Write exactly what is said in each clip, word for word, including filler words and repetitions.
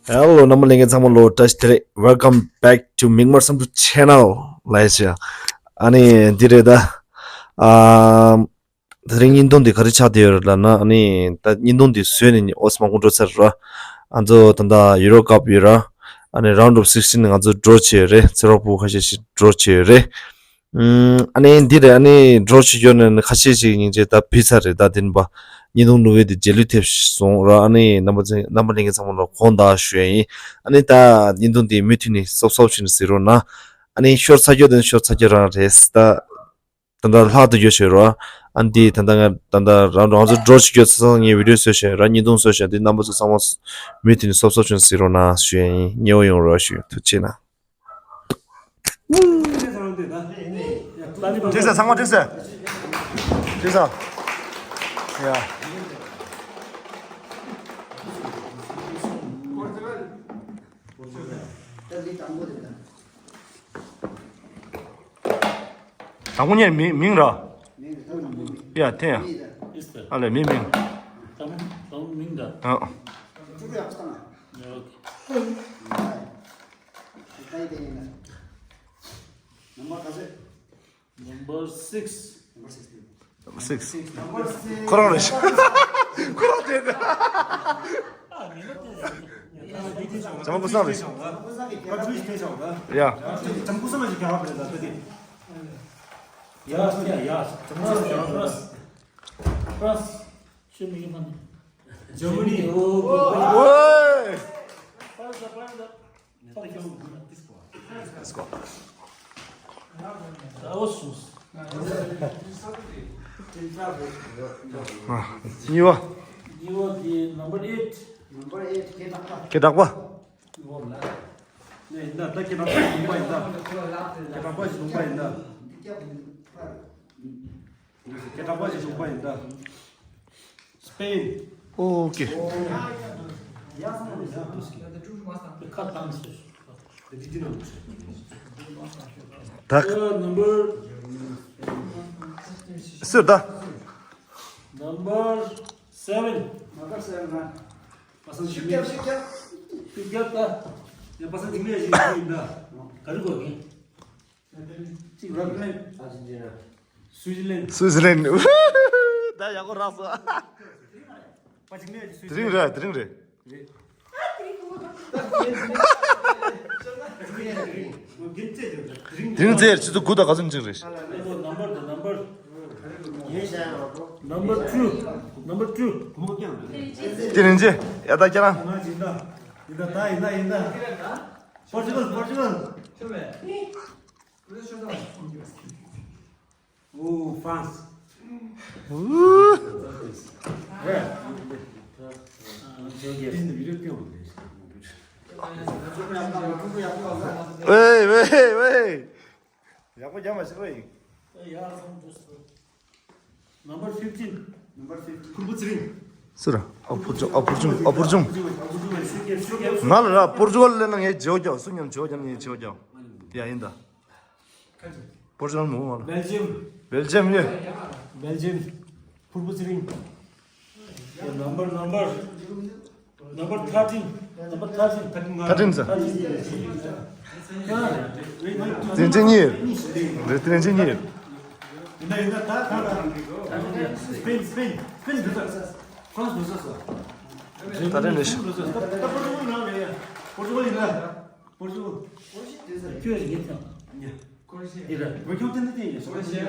Hello རྣམ་པ་ལྷན་རྒྱས་ཚང་མ་ལོ་བཀྲ་ཤིས་བདེ་ལེགས། Welcome back to མིག་དམར་བསམ་གྲུབ་channel ལ་ཡ་ཤ། ཨ་ནི་འདི་རེད་ད། ཨམ། དེ་རིང་བརྙན་ཐུང་འདི་ག་རེ་ཆགས་བསྡད་ཡོད་རེད་ལབ་ན། ཨ་ནི་ད་བརྙན་ཐུང་འདི་བཟོས་ནས་ཨོ་ཙི་མང་པོ་འགྲོ་ཚར་ར། ང་ཚོ་ད་ལྟ་ཡུ་རོ་ཀབ་ཡོད་ར། ཨ་ནི་round of sixteen ང་ཚོ་draw བྱས་ཡོད་རེད། ཚེ་རོགས་ཕྲུ་གུ་ཁ་ཤས་ཤིག་draw བྱས་ཡོད་རེད། ཨམ། ཨ་ནི་འདི་རེད། ཨ་ནི་draw བྱེད་ཡོད་ནས་ཁ་ཤས་ཤིག་སྙིང་རྗེ་ད་བུད་ཚར་རེད། ད་དེ་ནི་པ་བརྙན་ཐུང་ནུ་བོའི་དེ་རྗེས་ལུས་ཐེབས་སོང་ར། ཨ་ནི་རྣམ་པ་ཚོ་རྣམ་པ་ལྷན་རྒྱས་ཚང་མ་ལ་དགོངས་དག་ཞུ་ཡ་ཡིན། ཨ་ནི་ད་བརྙན་ཐུང་འདི་མུ་མཐུད་ནས་སོབ་སོབ་བྱས་ནས་གཟིགས་རོགས་གནང་། ཨ་ནི་ཤོར་ཚར་རྒྱུ་དེ་ཤོར་ཚར་རྒྱུ་རང་རེད་ད། ད་ལྟ་ལྷག་ཏུ་ཡོད་ཤོད་རོ། ཨ་འདི་ད་ལྟ་ང་ད་ལྟ་རང་རང་ཚོ་འགྲོ་ཆུ་རྒྱུ་ཚོ་ཚང་ངས་བི་ཌི་ཡོ་བཟོས་ཤོད་ར། བརྙན་ཐུང་བཟོས་ཤོད། འདི་རྣམ་པ་ཚོ་ཚང་མ་མུ་མཐུད་ནས་སོབ་སོབ་བྱུང་ཟེར་རོགས་གནང་ཞུ་ཡ་ཡིན། མཉེས་པོ་ཡོང་རོགས་ཞུ། ཐུགས་རྗེ་གནང་། འགྲིག་ས། ཚང་མ་འགྲིག་ས། འགྲིག་ས། ཡ། དང་པོ་ཉིད་མིང་མིང་ར། ཡ་དེ་ཡ། ཨ་ལས་མིང་མིང་། དང་པོ་མིང་ར། ཨ། Number six. Six. ཁོ་རང་རེད། ཁོ་རང་དེ། ཇམ་ཀུ་སང་རེད། ཡ། ཇམ་ཀུ་སང་ཞིག་རྒྱག་པ་རེད་ད་ལྟ་དེ། ཡ་ཡ་ཡ། ཇམ་ཀུ་སང་རྒྱག་པ་རེད། France. France. ཤི་མི་མ་ནི། Germany. ཨོ། Let's go. གཉིས་པ། གཉིས་པ་དེ་number eight. Number eight. སྐད་གྲགས་པ། ནས་ཡིན་ད། ད་སྐད་གྲགས་པ་ཞིག་ལུང་པ་ཡིན་ད། སྐད་གྲགས་པ་ཞིག་ལུང་པ་ཡིན་ད། སྐད་གྲགས་པ་ཞིག་ལུང་པ་ཡིན་ད། Spain. ཨོ་ཀེ། ད་number སུ་ད། Number seven. Number seven. པ་སངས་ཤུགས་རྒྱབ་ཤུགས་རྒྱབ། ཤུགས་རྒྱབ་ད། ཡ་པ་སངས་འཇིགས་མེད་ཞིག་ཡིན་ད། ག་རེ་དགོས་ཀྱི། གཅིག་རག་མེད། སུའི་ཙི་ལན། སུའི་ཙི་ལན། ད་ཡག་པོ་རག་སོང་། པ་འཇིགས་མེད་ཀྱི་སུའི་ཙི་ལན། དེ་རིང་རེད། དེ་རིང་རེད། རེད། དེ་རིང་ཚེ་ཆུ་ཚོད་དགུ་དང་ག་ཚོད་ཅིག་རེད། Number, the number. Number two. Number two. དེ་རིང་ཚེ་ཡ་ད་ཁྱེད་རང་། ཡིན་ད་ད་ཡིན་ད་ཡིན་ད། Portugal, Portugal. Oh, France. ཝེ་ཝེ་ཝེ། ཡག་པོ་རྒྱབ་མ་ཤེས་པ་ཡིན། Number fifteen. Number fifteen. ཕུར་བུ་ཚེ་རིང་། སུ་ར། ཨ་ཕུར་ཆུང་། ཨ་ཕུར་ཆུང་། ཨ་ཕུར་ཆུང་། ང་ལ་ར་པོར་ཅུ་གལ་ལབ་ན་ངས་བརྗེ་བོ་རྒྱག་སུ་མཉམ་བརྗེ་བོ་རྒྱག་ངས་བརྗེ་བོ་རྒྱག་དེ་ཡ་ཡིན་ད། པོར་ཅུ་གལ་མོ་ང་ལ། Belgium. Belgium ཡོད། Belgium. ཕུར་བུ་ཚེ་རིང་། Number, number. Number thirteen. Number thirteen. Thirteen ཟེར། Thirteen. དྲིན་ཅན་གཉིས། རེད། དྲིན་ཅན་གཉིས། ཡིན་ད་ཡིན་ད། ད་ད་ད། Spain, Spain, Spain འགྲོ་ས། France འགྲོ་ས། ད་དྲན་རེད་ཤག་ད་ད་པོར་ཅུ་གལ་ཡིན་ན་རེད། པོར་ཅུ་གལ་ཡིན་ན། པོར་ཅུ་གལ། ཁྱོད་ཡིན་ཀྱང་། ཡིན་ར། ཁྱོད་བསྟན་འཛིན་ཡིན་ཡིན་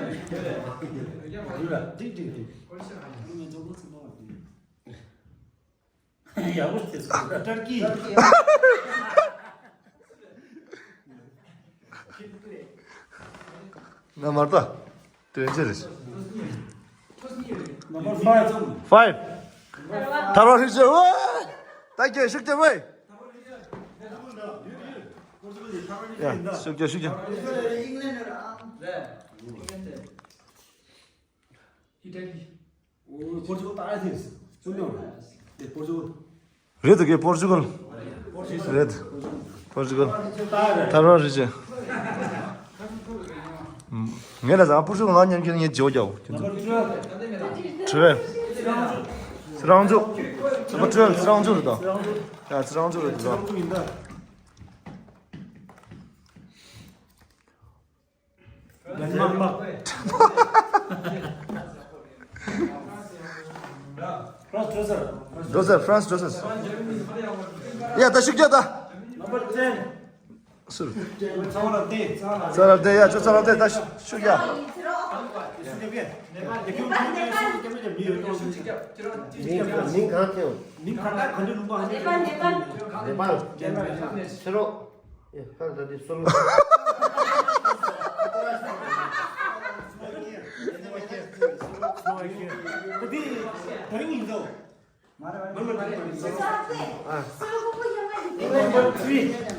ར། འགྲིག་འགྲིག་འགྲིག་ཡག་པོ་བྱས་སོང་། ཏར་ཀི། ང་མར་ལྟ། དོན་ཆེ་རེད། Number five. Five. ཐར་བ་ཧྲི་ཅི། ཝེ། ད་ཁྱེད་ཤུགས་རྒྱབ་ཝེ། ཡ་ཤུགས་རྒྱབ་ཤུགས་རྒྱབ། པོར་ཅུ་གལ་ད་ཨ་ཐེངས་སུ་ནོ། དེ་པོར་ཅུ་གལ། རེད་དོ་གལ། པོར་ཅུ་གལ། རེད། པོར་ཅུ་གལ། ཐར་བ་ཧྲི་ཅི། ངས་ལ་ཟ་པོར་ཅུ་གལ་ང་མཉམ་ཁྱེད་ངས་བརྗེ་བོ་རྒྱག་ཁྱེད་ཚོ། ཁྲི་རེད། ཚེ་རང་ཇོ། ཚེ་པ་ཊུ་ཝེལ་ཚེ་རང་ཇོ་རེད་དོ། ཡ་ཚེ་རང་ཇོ་རེད་དོ། འགྲོ་ཟེར། འགྲོ་ཟེར། ཧྥ་རན་སི་འགྲོ་ཟེར། ཡ་ད་ཤུགས་རྒྱག་ད། ཚུར། ཚང་ལ་བལྟས། ཚང་ལ་བལྟས། ཡ་ཁྱོད་ཚང་ལ་བལྟས། ད་ཤུགས་རྒྱག། མིང་གང་ཐེའོ། མིང་གང་ལ་ག་འདྲ་ལུང་པ་ཧ་ནེ་པཱལ། ནེ་པཱལ། ཕྱི་རོགས། ཡ་ཁ་ད་དེ་སོ་ལོ། ད་དེ་ད་རིང་ཡིན་ཚོ།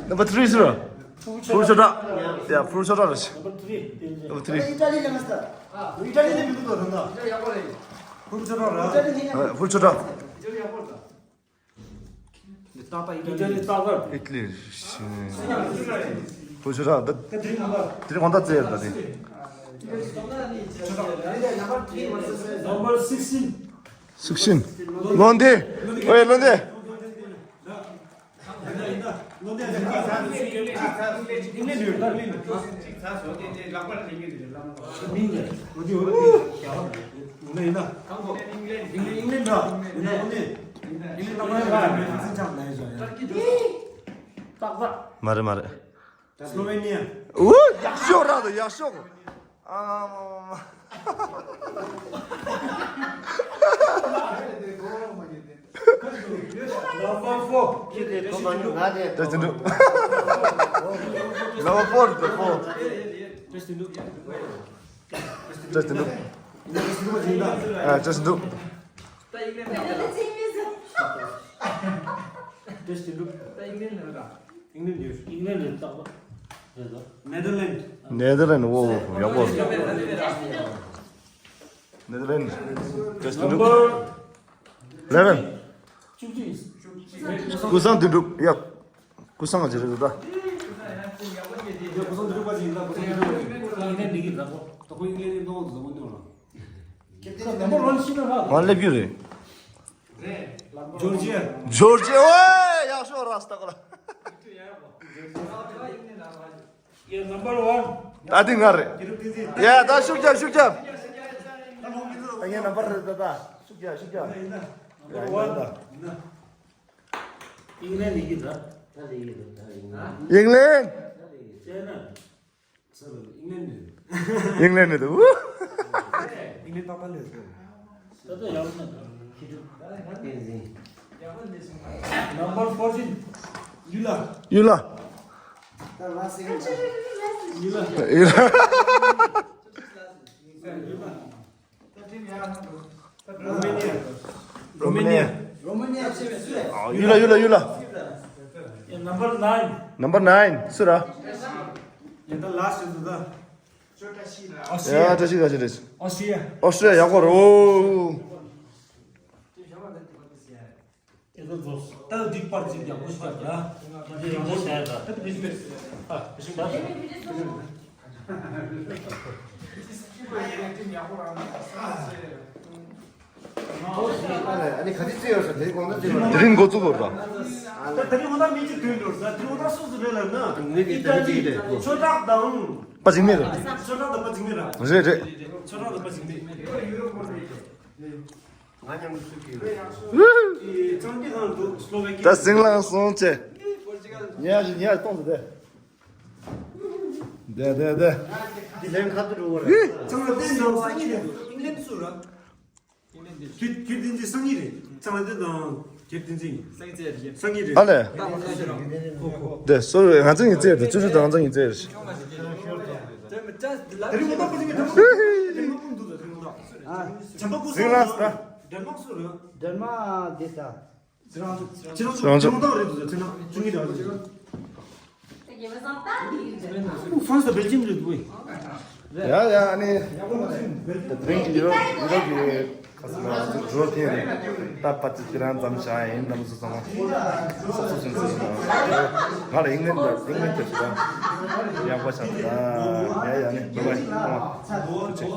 Number three ཟེར། ཕུར་ཆོས་གྲགས། ཡ་ཕུར་ཆོས་གྲགས་རེད། Number three། ཨི་ཊ་ལི་ལ་མ་ས། ཨི་ཊ་ལི་ལ་མི་འདུག་དོ་རང་ད། ཕུར་ཆོས་གྲགས་རེད། ཕུར་ཆོས་གྲགས། ཨི་ཊ་ལི་ཏག་ཏག་ཨི་ཊ་ལི་ཏག་ཏག་ཨི་ཊ་ལི། ཕུར་ཆོས་གྲགས་ད། དེ་རིང་གང་ལྟར་ཙེ་ཡར་ད་དེ། Number sixteen། སུག་ཤིན། ལོན་ཏེ། ཨོའེ་ལོན་ཏེ། མ་རེད་མ་རེད། སློ་ཝེ་ནི་ཡ། ཨུ་ཡག་ཤོས་ར་དོ་ཡག་ཤོས། ཨ་མ་མ་མ། Number four། ཁྱེད་དེ་ཐོབ་མ་འཇུག་ང་དེ། བཀྲ་ཤིས་བདེ་ལེགས། Number four། བཀྲ་ཤིས་བདེ་ལེགས། བཀྲ་ཤིས་བདེ་ལེགས། ཨ་བཀྲ་ཤིས་བདེ་ལེགས། བཀྲ་ཤིས་བདེ་ལེགས། ཨིང་ལན་ཡོད། ཨིང་ལན་རེད་རྟག་པར། རེད་དོ། ནེ་དར་ལན། ནེ་དར་ལན། ཨོ་ཡག་པོ། ནེ་དར་ལན། Number eleven། བཅུ་གཅིག་ཀུན་བཟང་དོན་གྲུབ། ཡ། ཀུན་བཟང་ཅིག་རེད་འདུག་ད། ཡ་ཀུན་བཟང་དོན་གྲུབ་པ་ཅིག་ཡིན་ད། ཀུན་བཟང་དོན་གྲུབ་པ་ཅིག་ཨིང་ལན་འདི་གི་རེད་པོ། ད་ཁོ་ཨིང་ལན་གྱི་གནང་བ་དུ་བཟང་པོ་མྱོང་ལ། Number one ཤི་ན་ར། ང་སླེབས་རྒྱུ་རེད། ཇོར་ཇི་ཡ། ཇོར་ཇི་ཡ། ཨོའེ་ཡག་ཤོས་ར་སྟག་ལ། ཡ། Number one། ད་འདི་ང་རེད། ཡ་ད་ཤུགས་རྒྱབ་ཤུགས་རྒྱབ། ད་ངའི་ནམ་བར་རེད་ད། ད་ཤུགས་རྒྱབ་ཤུགས་རྒྱབ། Number one། ཨིང་ལན་ལི་གི་ད། ད་ལི་གི་ད་ཨིང་ལན། ཨིང་ལན། ཨིང་ལན་ནས་འདུག་ཨིང་ལན་ཏག་ཏག་ལས་འདུག་ད་ལྟ་ཡག་པོ་མ་འདུག Number fourteen། ཡུ་ལ། ཡུ་ལ། ཡུ་ལ། Romania། Romania། ཡུ་ལ་ཡུ་ལ་ཡུ་ལ། Number nine། Number nine སུ་ར། ཡ་ད་ལ་སི་ཊི་ད། ཡ་བཀྲ་ཤིས་བཀྲ་ཤིས་བཀྲ་ཤིས། Austria། Austria ཡག་པོ་རེད། ཨོ། ད་འདི་པར་ཅིག་ཡག་པོ་ཞིག་རྒྱབ་ད། ད་འདི་ཡག་པོ་བྱས་ད། ད་འདི་བེད་སྤྱོད་ཨ། བེད་སྤྱོད་ད། ཨ་ནི་ག་དུས་བརྩི་ཡོད་ཟེར། དེ་རིང་དགོང་དག་བརྩི་བ་རེད། དེ་རིང་འགོ་བཙུགས་པ་རེད། ད་དེ་རིང་འོ་ན་མི་གཅིག་ཐོན་འགྲོ་ཟེར། དེ་རིང་འོ་ན་སུ་སུ་རེད་ལབ་ན། ངེད་ཀྱི་ད་ཅིག་རེད། ཆོས་གྲགས་དང་། པ་འཇིགས་མེད་རེད། ཆོས་གྲགས་དང་པ་འཇིགས་མེད་ར། རེད་རེད། ཆོས་གྲགས་དང་པ་འཇིགས་མེད། ང་མཉམ་དུ་སུ་སྐྱེས་རེད། ཨི་ཙང་ཏི་ཁང་དུ་སློ་ཝེ་ཀི། ད་ཟིང་ལང་སོང་ཆེ། ཉལ་ཞིག་ཉལ་གཏོང་དུ་དེ། དེ་དེ་དེ། འདི་ལན་ཁ་ཏུ་འགྲོ་བར། ཙང་ཏི་ནང་སང་ཉིན་རེད། ཨིང་ལན་སུ་ར། ཁྱེད་ཁྱེད་དེ་འདི་སང་ཉིན་རེད། ཙང་ཏི་ནང་ཁྱེད་དེ་འཛིན། སང་ཉིན་རེད། ཨ་ལས། དེ་སོ་རེད། ང་ཚོ་ཡིན་ཚེ་དེ་ཆུ་ཆུ་དང་ང་ཚོ་ཡིན་ཚེ་རེད། དེ་རིང་མོ་ཏོག་པོ་ཅིག་གི་དེ་མོ་དེ་མོ་ཀུན་འདུག་དེ་མོ་ཏོག་ཨ། བྱམས་པ་ཀུན་བཟང་ལ་ཟེར། ཌེན་མཱག་སུ་རེད། ཌེན་མཱག་དེ་ད། ཁྱེད་རང་ཚོ་ཁྱེད་རང་ཚོ་ཁྱེད་རང་ཚོ་རེད་འདུག་ཁྱེད་རང་ཚོ་ངེད་རང་ཚོ། ཧྥ་རན་སི་དང་སྦེལ་ཇམ་རེད་འདུག་ཡ་ཡ་ཨ་ནི། དེ་རིང་གི་ཡུ་རོབ་ཡུ་རོབ་ཀྱི་ཁ་སང་ང་ཚོ་འགྲོ་ཐེངས་རེད། ད་པ་ཙི་ཁྱེད་རང་ཙམ་བཞག་ཡིན་ནམ་སུ་ཚང་མ། སོ་སོ་ཚུན་ཚོད་ང་ལ་ཨིང་ལན་ཨིང་ལན་དེ་ཞིག་ཡག་པོ་བྱ་ད། ཡ་ཡ་ནི་བུ་བ་ཡིན་ཐུགས་རྗེ་ཆེ།